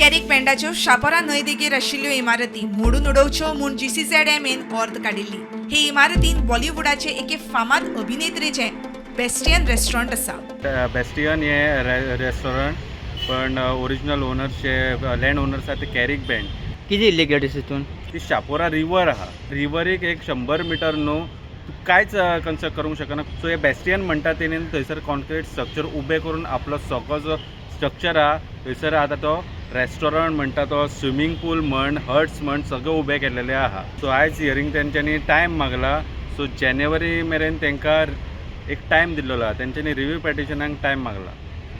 कॅरीक बँडाच्यो शापोरा न्हंय देगेर आशिल्ल्यो इमारती मोडून उडोवच्यो म्हूण जीसीझेडएमएन ऑर्द काडिल्ली. हे इमारतीन बॉलिवूडाचे एके फामाद अभिनेत्रेचें बेस्टियन रेस्टॉरंट आसा. बेस्टियन हे रेस्टॉरंट, पण ओरिजिनल ओनर्स जे लँड ओनर्स आहा ते कॅरीक बँड. कितें इलिगलिटीज हितून? ती शापोरा रिवर आहा. रिवरीक एक 100 मिटर न्हू तूं कांयच कन्स्ट्रक्ट करूंक शकना. सो हे बेस्टियन म्हणटा तेणेन थंयसर कॉन्क्रीट स्ट्रक्चर उबें करून आपलो सगळो जो स्ट्रक्चर आहा थंयसर आतां तो रेस्टॉरंट म्हणटा, तो स्विमींग पूल म्हण, हट्स म्हण, सगळें उबें केल्लेलें आहा. सो आयज हियरींग तेंच्यांनी टायम मागला. सो जानेवारी मेरेन तांकां एक टायम दिल्लेलो आहा. तेंच्यांनी रिव्यू पेटिशनाक टायम मागला.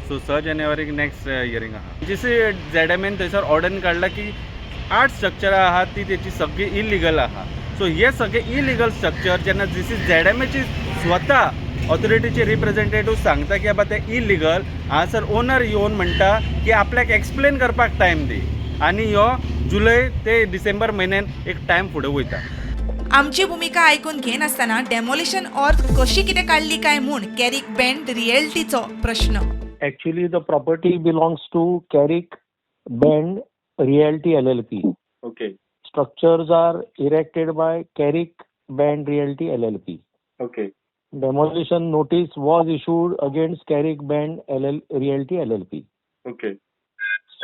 सो 6 जानेवारीक नेक्स्ट हियरींग आहा. जीसीझेडएमएन थंयसर ऑर्डर काडला की आठ स्ट्रक्चरां आहात ती तेची सगळी इलिगल आहा. सो हे सगळे इलिगल स्ट्रक्चर जेन्ना जीसीझेडएमएची स्वता ऑथॉरिटीचे रिप्रेझेंटेटीव सांगता की बाबा ते इलिगल, हांगासर ओनर येवन म्हणटा की आपल्याक एक्सप्लेन करपाक टायम दी आनी ह्यो जुलय ते डिसेंबर म्हयन्यान एक टायम फुडें वयता. आमची भुमिका आयकून घेनासतना डेमोलिशन ऑर्द कशी कितें काडली काय म्हूण कॅरीक बँड रियल्टीचो प्रश्न. Actually, the property belongs to Carrick Bend Realty LLP. Structures are erected by Carrick Bend Realty LLP. Demolition notice was issued against Carrick Bend Realty LLP.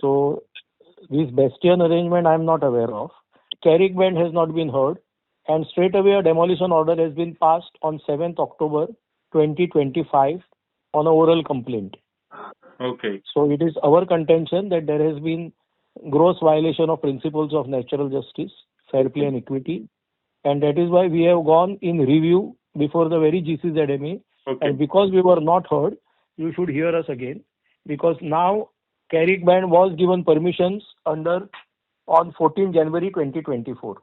So, this Bastion arrangement I am not aware of. Carrick Bend has not been heard, and straight away a demolition order has been passed on 7th October 2025 on a oral complaint. So it is our contention that there has been gross violation of principles of natural justice, fair play and equity. And that is why we have gone in review before the very GCZMA. And because we were not heard, you should hear us again. Because now Carrick Band was given permissions under on 14 January 2024.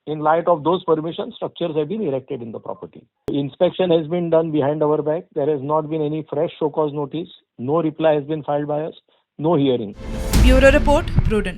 In light of those permissions, structures have been erected in the property. Inspection has been done behind our back. There has not been any fresh show cause notice. No reply has been filed by us. No hearing. Bureau report, Prudent.